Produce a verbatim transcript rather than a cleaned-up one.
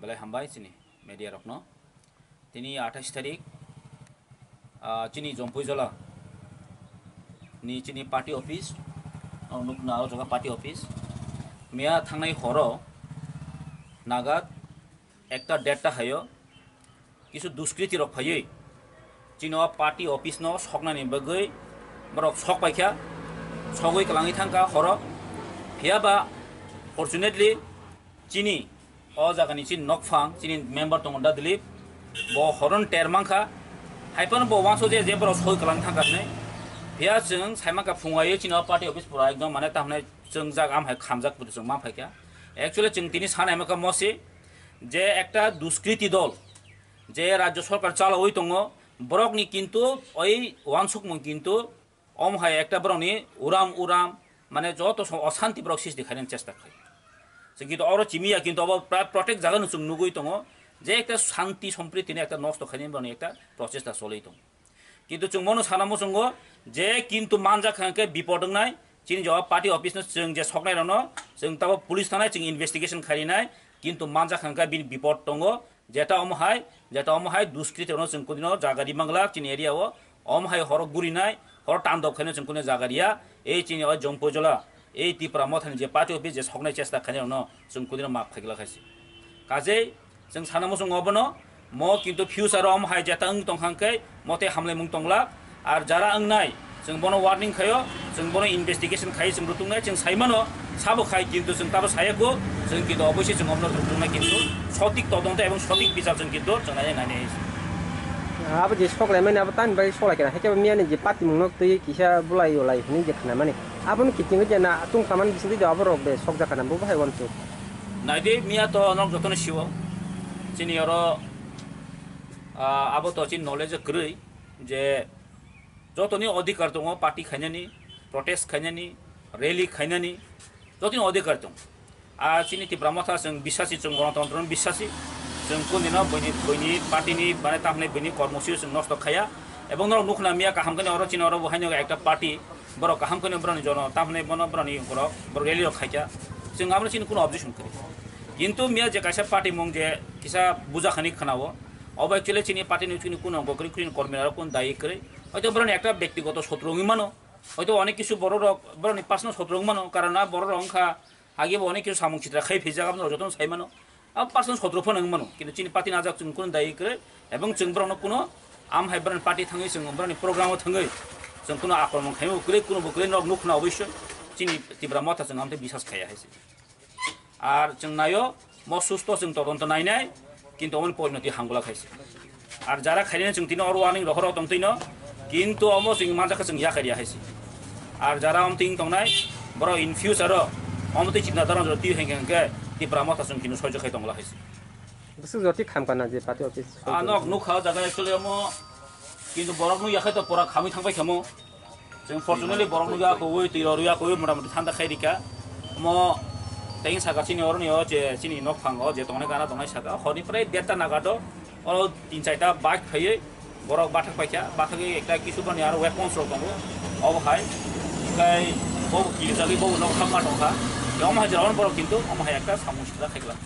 Belai hambai chini media rokno. Tini athais tarik, ah, chini Jompuijola ni chini party office, oh, nukna o jaga party office. Miya thangnai horo nagat ekta derta hayo kisu duskriti rok phaiwi chini o party office no soknani bagwi borok sok paikha, sogwi kwlangwi thangkha horo. Phiya ba fortunately chini o jaga ni chini nokphang chini member tongo da Dilip, bo horon ter mankha, haiphano bo uansuk je je borok soi kwlang thangkha hinwi. Phiya chwng saimankha phungai chini o party office pura ekdom mane tamo hwnwi chwngjak, am hai khamjak pwtwi chwng ma phaikha. Actually chwng tini sanai mankha mosi je ekta duskriti dol je rajyo sorkar chalaui tongo, borokni kintu oi uansukmung kintu omo hai ekta borokni uram uram, mane joto song osanti borok sristi khainani chesta khai. Chwng kintu oro chimiya kintu obo pra-, protect jaga no chwng nugui tongo je ekta shanti sompriti ni ekta nosto khainani borokni ekta prochesta choli tongo. Kintu chwng bono sana muchungo je kintu manjak kha hwnkhe bipod wngnai, chini jawab party office no chwng je soknai rokno chwng tabo police thanai chwng investigation khainai, kintu manjak kha hwnkhe bini bipod tongo, jeta omo hai, jeta omo hai duskriti rokno chwng kudino jaga ri manglak chini area o, omo hai horo gurinai, horo tandok khaino chwng kudino jaga riya, ei chini o Jompuijola, ei Tipra Mothani je party office je soknai chesta khainai rokno chwng kudino map khaigla khaisi. Kajei chwng sana muchungo obono, mo kintu future o omo hai jeta wng tong kha hwnkhe mote hamlaimung tonglak, ar jara wngnai chwng bono warning khaio, chwng bono investigation khai chwng rutuknai chwng saimano, sabo khai kintu chwng tabo sayakho, chwng kintu obosoi chwng omono rutuknai kintu sotik todonto ebong sotik bichar chwng kintu chwng nai nai. Abo je sok laimani abo tani bai sok lai kena, haikhe miya ni je patimung no twi kisa bulai ulai hwnwi je khnamani, aboni kiting je na tung khamani bising twi abo rok de sok jakana bo bahai wansu. Naidi miya to nok jotono siwo. Chini oro, ah, abo to chini knowledge kwrwi je jotoni odhikar tongo party khainani, protest khainani, rally khainani, jotoni odhikar tongo. Ah, chini Tipra Motha chwng bisasi, chwng Ganatantro ni bisasi, chwng kunino buini, buini party ni mane tamni buini kormosi chwng nosto khaya. Ebong norok nukhna miya kaham khe oro chini oro bo haino ekta party borok kaham khe boroni jono tamni bono boroni borok, borok rally rok khaikha. Chwng amo chini kuno objection kwrwi. Kintu miya je kaisa party mung je kisa buja khani khwnao, obo actually chini party ni chini kuno gokri kri kormi rok kun dai kwrwi. Hoito boroni ekta bektigoto sotro wngwi mano. Hoito onek kisu borok rok boroni personal sotro wngwi mano, karon a borok rok wngkha age bo onek kisu samung sitra khai phijak, aboni jotono sai mano. A personal sotro phano wngwi mano, kintu chini party najak chwng kuno dai kwrwi, ebong chwng borokno kuno am hai boroni party thangwi chwng boroni program o thangwi chwng kuno akromon khaima bo kwrwi, kuno bo kwrwi nok nukhna oboisyo chini Tipra Motha chwng amtwi bisas khaiya hai se. Ar chwng naio, mo susto chwng todonto nainai, kintu omoni porinoti hangula khaise. Ar jara khairino chwng tino oro warning rohoro tongtwino, kintu omo chwng manjakha chwng yakhai riya haise. Ar jara omtwing tongnai, borok in future o omtwi chibna dano jora twi hwnkhe hwnkhe Tipra Motha chwng kino soijo khai tongla haise. Bwswk jora twi khamkha na je party office? Ah, nok nukha o jaga actually omo, kintu borok nukya khai to pura khamwi thangbai khamo. Chwng fortunately borok nukya kuwi, twi rw rwya kuwi, mota moti thanda khai rikha. Omo tei saka chini oroni o je chini nok phango je tongnai gana tongnai saka, horni prai derta naga do, oro tin chaita bike phaiwi borok bathak paikha, bathagwi ekta kisu bani aro weapons rok tongo, obo hai, tei bo kirijagwi bo nok thangma tongkha, omo hai jora borok kintu omo hai ekta samung sitra khai glak.